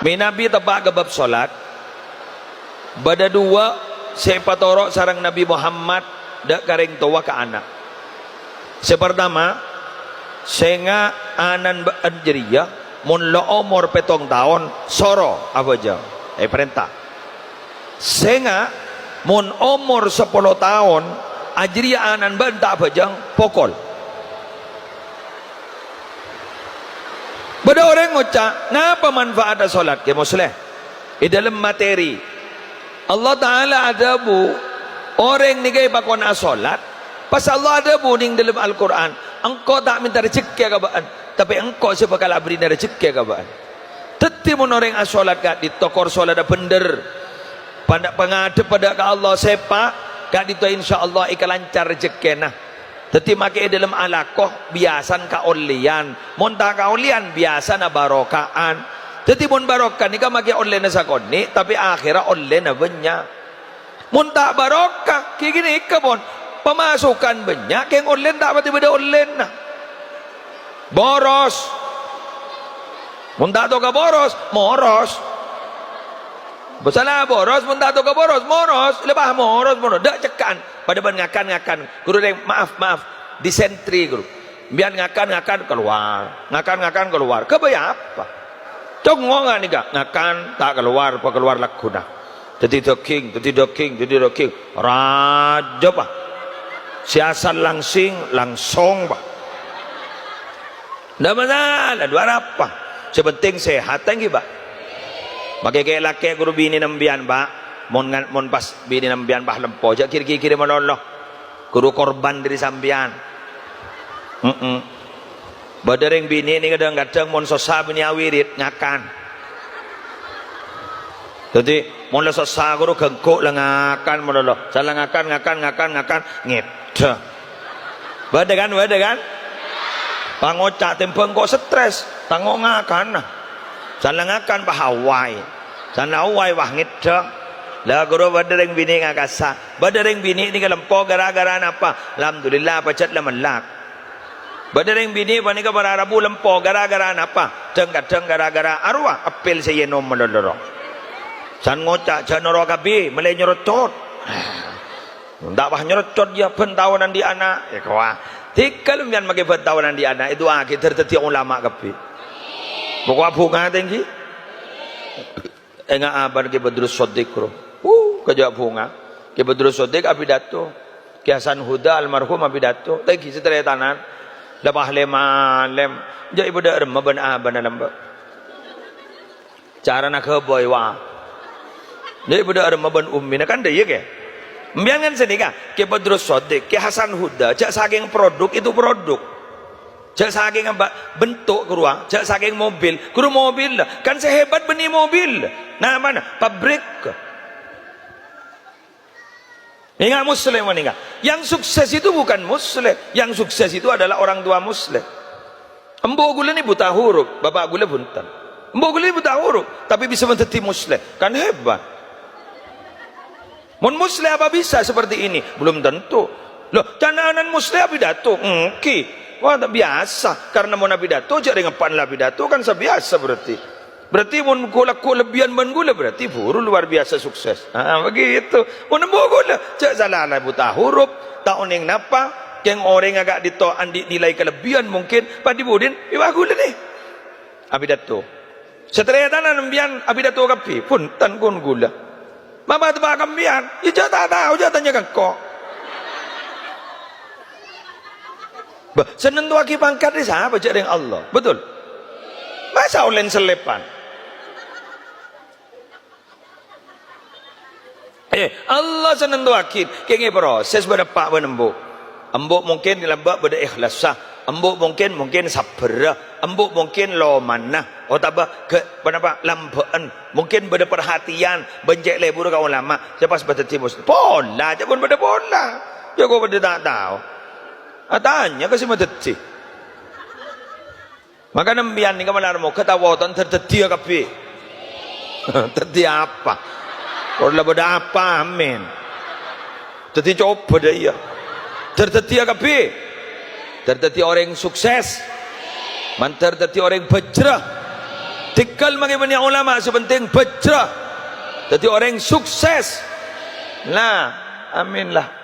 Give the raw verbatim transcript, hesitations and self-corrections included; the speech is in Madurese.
Manabi teppa' ka bab solat, bâdâ duwâ' sè èpatoro' sareng Nabbhi Muhammad dâ' ka rèng towa ka ana'. Sè partama, "Sènga' ana'na bâ'na jârèya mon la omor pèttong taon, soro abhâjâng." Èparènta. "Sènga' mon omor sapolo taon, ajârèya ana'na bâ'na ta' abhâjâng, pokol." Bâdâ orèng ngoca', "Napa manfaatta solat, Kè Musleh?" È dâlem materi, Allah Ta'ala adhâbu, orèng nèka èpakon asolat, pas Allah adhâbu neng dâlem Al-Qur'an, "Engko' ta' mènta rejhekkè ka bâ'na, tapè Engko' sè bhâkal aberri'na rejhekkè ka bâ'na." Dhâddhi, mon orèng asolat ka'dinto, kor solatta bhendher, pan-, pangadhebbhâ dâ' ka Allah, sèpa', ka'dinto insyaallah èkalancar rejhekkèna. Dhâddhi, makè è dâlem alako biyasana kaollèyan. Mon ta' kaollèyan, biyasana baroka'an. Dhâddhi, mon barokah nèka makè ollèna sakonè', tapè akhèrra ollèna bânnya'. Mon ta' barokah, ghi ghânèka pon, pamasukan bânnya', kèng ollèna ta' patè bâdâ ollèna. Boros. Mon ta' toka boros, moros. Bâsana boros, mon ta' toka boros, moros. Lè, pas moros, mono. Dâ' cekka'an. Padâ bân ngakan-ngakan. Ghuru rèng, maaf, maaf. Disentri, ghuru. Sampèyan ngakan-ngakan, kalowar. Ngakan-ngakan, kalowar. Kabâjâ apa? Congngongan nèka. Ngakan, ta' kalowar, apa kalowar lagghuna. Dhâddhi dâging, dhâddhi dâging, dhâddhi dâging. Rajâ, Pa'. Sè asal langsing, langsong, Pa'. Ndak masalah, dua arapa. Sè penting sehat, ta' ènggi, Pa'? Makè kè-, lakè' ghuru binèna sampèyan, Pa'. Mon ngan-, mon pas binèna sampèyan pas lempo, jhâ' gir-gigirè malolo. Ghuru korban dâri sampèyan. Heeh. Bâdâ rèng binè' nèka kadhâng-kadhâng mon sossa bânnè awirid, ngakan. Dhâddhi, mon la sossa ghuru ghengghu' la ngakan malolo. Sala ngakan, ngakan, ngakan, ngakan, ngèdhâ. Bâdâ kan? Bâdâ kan? Pangoca' tèmbhâng ko' stres, tango ngakan. Sala ngakan pas awai. Sala awai pas ngèdhâ. La ghuru bâdâ rèng binè' ngakassa. Bâdâ rèng binè' nèka lempo ghârâ-ghârâ napa? Alhamdulillah, pajhât la mellak. Bâdâ rèng binè' panèka para rabu lempo ghârâ-ghârâ napa? Dhâng-kadhâng ghârâ-ghârâ arowa èpèl sè ènom malolo. San ngoca', "Jhâ' noro' kabbhi, mèlè nyoroccot." Mon ta' pas nyoroccot, iyâ, bân taon andi' ana'. Èkowa. Dhika sampèyan makè bân taon andi' ana', èdu'aaghi dâr dhâddhiyâ ulama kabbhi. Poko'a bhunga ta' ènggi. Ènga' abâna Kè Badrus Sodik, ro. Wuh, kajâ' bhunga. Kè Badrus Sodik apidato. Kè Hasan Huda almarhum apidato. Ta' ènggi sataretanan. La pas lem-alem. Jhâ' èpadâ'âremma bân abâna lambâ'. Carana ghâbây, wa. Jhâ' èpadâ'âremma bân ummina, kan dâ' iyâ, Kè? Sampèyan kan sanèka, Kè Badrus Sodik, Kè Hasan Huda, jhâ' sakèng produk itu produk. Jhâ' sakèng apa? Bentuk, ghâruwa. Jhâ' sakèng mobil, ghâruwa mobil. Kan sè hebat bânnè mobil. Nah, mana? Pabrik. Ènga' Musleh panèka. Yang sukses itu bukan Musleh. Yang sukses itu adalah orang tua Musleh. Embu' ghulâ nè buta huruf, bapa' ghulâ bhunten. Embu' ghulâ nè buta huruf, tapè bisa mandhâddhi Musleh. Kan hebat. Mon Musleh apa bisa seperti ini? Belum tentu. Loh, can ana'na Musleh apidato? Ènggi. Wah, ta' biyasa. Karena mon apidato, jhâ' rèng eppa'na la apidato, kan sabiyasa berarti. Berarti mon ghu-, lagghu' lebbiyân bân ghulâ, berarti buru luar biasa sukses. Ah, begitu. Mon embu' ghulâ, jhâ' sala la buta huruf, ta' onèng napa, kèng orèngnga ka'dinto andi' nilai kalebbiyân mungkin, padhi budina, èwa ghulâ nè. Apidato. Sataretanan sampèyan apidato kabbhi, bhunten ghun ghulâ. Mama teppa' ka sampèyan, iyâ jhâ' ta' tao, jhâ' tanya ka engko'. Bâh, sè nentoaghi pangkat rè sapa? Jhâ' rèng Allah. Betul? Masa ollèna sèlèpan? Eh, Allah sè nentoaghi. Kèngèng proses bâdâ eppa' bân embu'. Embu' mungkin lambâ' bâdâ ikhlassa. Embu' mungkin, mungkin sabbhârrâ. Embu' mungkin lomana. Otabâ ghi' ponapa lambâ'ân. Mungkin bâdâ parhatèyan. Bân cè' lebur ka ulama. Sè pas bâdâ dhâddhi mus-, pola, jhâ' pon bâdâ pola. Jhâ' ko' bâdâ ta' tao. Atanya ka sè madhâddhi. Maka sampèyan nèka malar moghâ tawoton dâr-, dhâddhiyâ kabbhi. Dhâddhi apa? Ora la bâdâ apa, amin. Dhâddhi coba dâ' iyâ. Dâr-, dhâddhiyâ kabbhi. Dâr-, dhâddhi orèng sukses. Mandhâr dhâddhi orèng bhâjrâ. Dhâgghâl mangkè bânnè ulama sè penting bhâjrâ. Dhâddhi orèng sukses. Nah, amin lah.